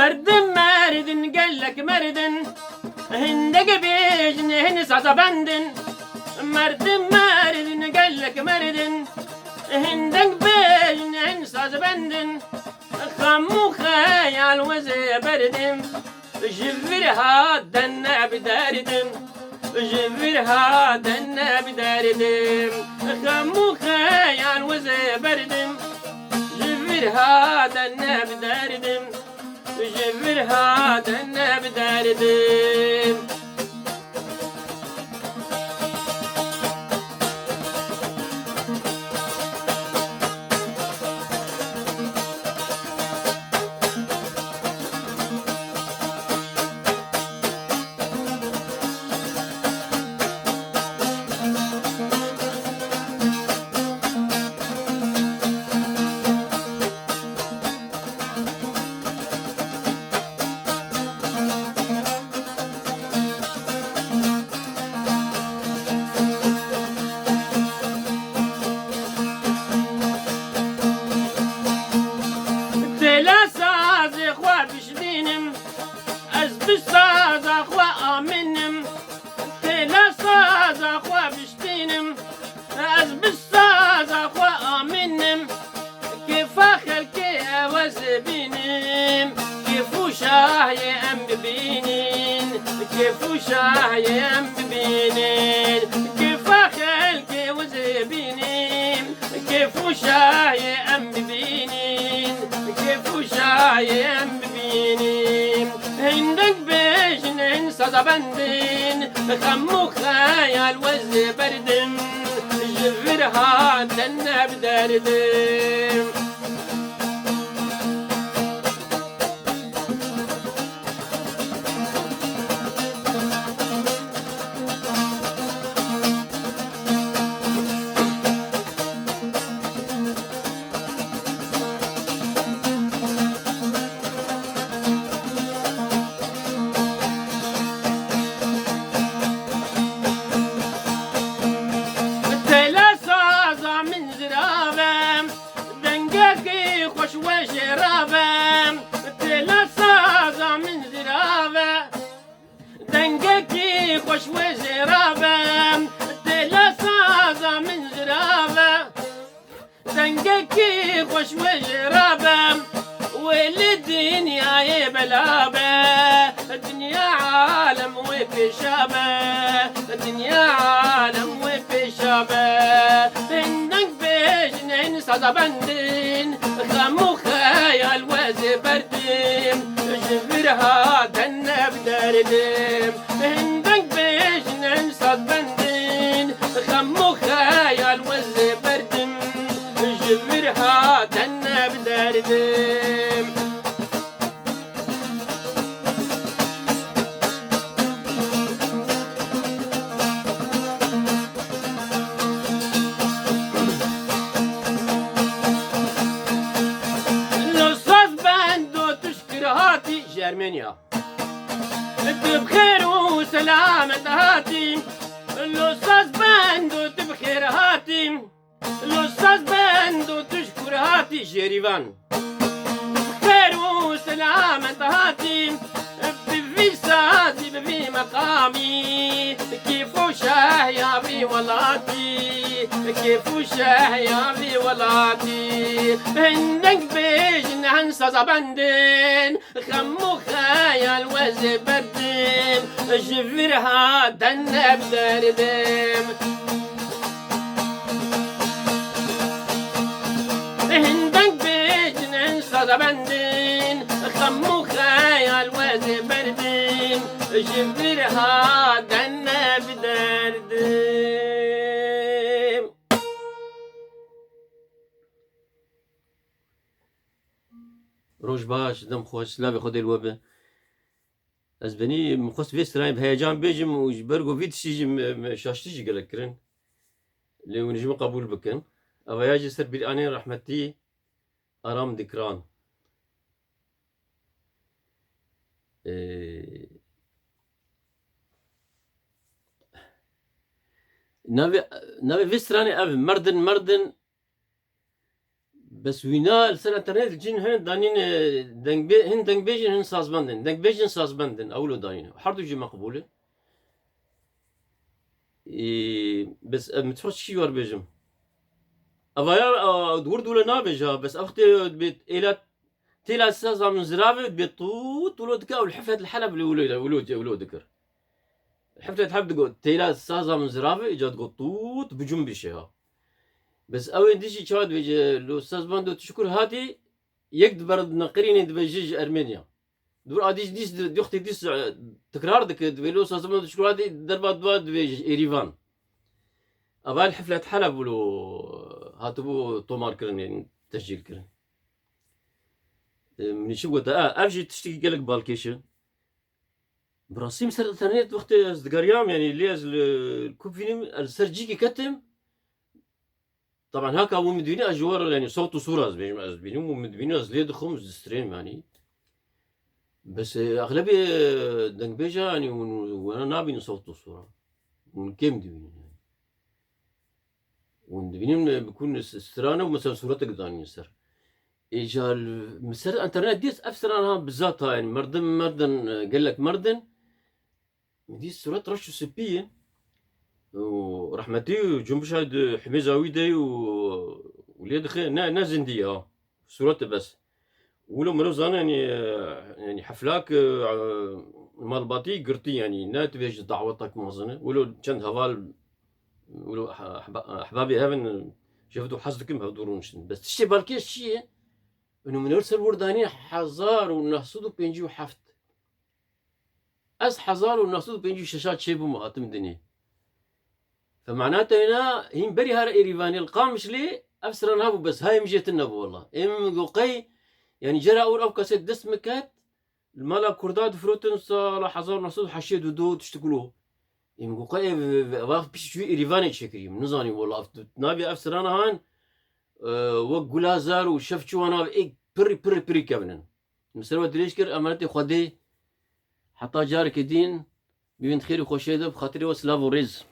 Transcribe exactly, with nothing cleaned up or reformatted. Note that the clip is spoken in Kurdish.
Merdim merdin, gelek merdin, hindek bêjin, hin saza bendin. Merdim merdin, gelek merdin, hindek bêjin, hin saz bendin. Xem û xeyal wezê berdim, ji vir hatene bi derdim, ji vir hatene bi derdim. Xem û xeyal wezê berdim, ji vir hatene bi derdim, ji vir hatene bi derdim. Têla sazê xwe bişbînim, ez bi saza xwe aminim. Têla saza xwe bişbînim, ez bi saza xwe aminim. Kêfa xelkê ew ez ê bînim, kêf û şahiyê em bibînin, kêf û şahiyê em bibînin. Kêfa xelkê ew ez ê bînim, kêf û şahiyê em bibînin, kêf û şahiyê em bibînin. Hindek bêjin, hin saza bendin, xem û xeyal wezê berdim, ji vir hatene bi derdim. Têla saza min zirav e, dengekî xweş wê jê rav e. Têla saza min zirav e, dengekî xweş wê jê rav e. Têla saza min zirav e, dengekî xweş wê jê rav e. Wê li dinyayê bela be, dinya alem wê pêşa be, dinya alem wê pêşa be. Hin deng bêjin, hin saza bendin, xem û xeyal wezê berdim, ji vir hatene bi derdim. Hin deng bêjin, hin saz bendin, xem û xeyal wezê berdim, ji vir hatene bi derdim. Lo saz bendo tu ji kir hatî ji Ermeniya. Tu bi xêr û selamet hatî. Lo saz bendo tu bi xêr hatî. Lo saz bendo tu ji kur hatî? Ji Êrîvan. Xêr û selamet hatî, bi vî sazî, bi vî meqamî, kêf û şehiya vî welatî, kêf û şehiya vî welatî. Hin deng bêjin, hin saza bendin, xem û xeyal wezê berdim, ji vir hatene bi derdim. Hin deng bêjin, hin saza bendin, xem û xeyal wezê berdim, ji vir hatene bi derdim. Roj baş, dem xweş, silavê Xwedê li we be. Ez benî min xwest vê stranê bi heyecan bêjim û ji ber ku vî tiştî jî me, me şaştî jî gelek kirin. Lê hûn ji min qebûl bikin. Ev ya jî ser bîranên rehmetî Aram Dikran. Ee, navê, navê vê stranê ev e, Merdin, Merdin. Bes wîna li ser internet cin hin danîn, e, dengbê-, hin dengbêjin, hin sazbendin. Dengbêjin, sazbendin. Ew lo danîn. Her du jî meqbûl in. Ee, bes, e, min tixwe çi war bêjim. Evaya, e, wir dûle nabêje, bes ev wextê dibê êla têla saza min zirave dibê tût wilo dike, ew li Hiflet li Heleb li wilo, wilo, wilo dikir. Hiflet Heleb digot, têla saza min zirave, îca digot tût, bi cumbişê ha. Bes ew ên dijî çawa dibêje, lo sazbendo tu şukur hatî, yek diber neqirînê dibêje ji Ermeniya. Dur adî dîs di-, dixtî dîs, e, tikrar dike, divê lo sazbendo tu şukur hatî, derba dua dibêje ji Êrîvan. Eval Hiflet Heleb wilo hatibû tomar kirin, yên tescîl kirin. E, min çi gote, e, ev jî tiştekî gelek balkêş e. Bi rastî min ser internet wextê ez digeriyam, yanî lê ez li ku bînim, ez li ser cîkê ketim. Taban haka wî min dibînî, ez ji we re, yanî sewt û sûra ez bêjim, ez dibînim û min dibînim, ez lê dixwim, ez distrêm, yanî. Bes, e, exlebê, e, dengbêja, yanî hûn wena nabînin sewt û sûra. Hûn kêm dibînin, yanî. Hûn dibînin, e, bi kun s-, strane û mesela sûretek danîn ser. Îcar, min ser internet dît, ev strana ha bi zat ha, yanî merdim, merdin, e, gelek merdin. Min dît sûret reş û spî ye. Û rehmetî û cumbişa di himêza wî de ye û, û lê dixe, ne, ne zindî ye ha. Sûret e bes. Wilo mirov zane, yanî, e, yanî heflak, e, malbatî girtî, yanî ne divê ji dawetek mezin e. Wilo çend heval, wilo he-, heba-, ehbabê hev in, ji hev du hez dikim, hev du rûniştin. Bes tiştê balkêş çi ye? Û min wir ser wir danî hezar û neh sed û pêncî û heft. Ez hezar û neh sed û pêncî û şeş çêbûm û hatim dinê. Fe mena teyna hîn berî here Êrîvanê li Qamişlê ev stran hebû, bes hayê min jê tune bû wela. Ê min got qey, yanî cera ûr ev kaset dest min ket, li mala Kurda difirotin sala hezar û neh sed û heştê û du tiştik wilo. Ê min got qey ev, ev, ev pişt çûyî Êrîvanê çêkirî. Min nizanî wela ev, navê ev strana han, e, wek gula zar û şev çiwana ê pirî, pirî, pirî kevnin. Min ser we dirêj kir, emanetê Xwedê. Heta carekê din, bibin di xêr û xweşiyê de, bi xatirê we silav û rêz.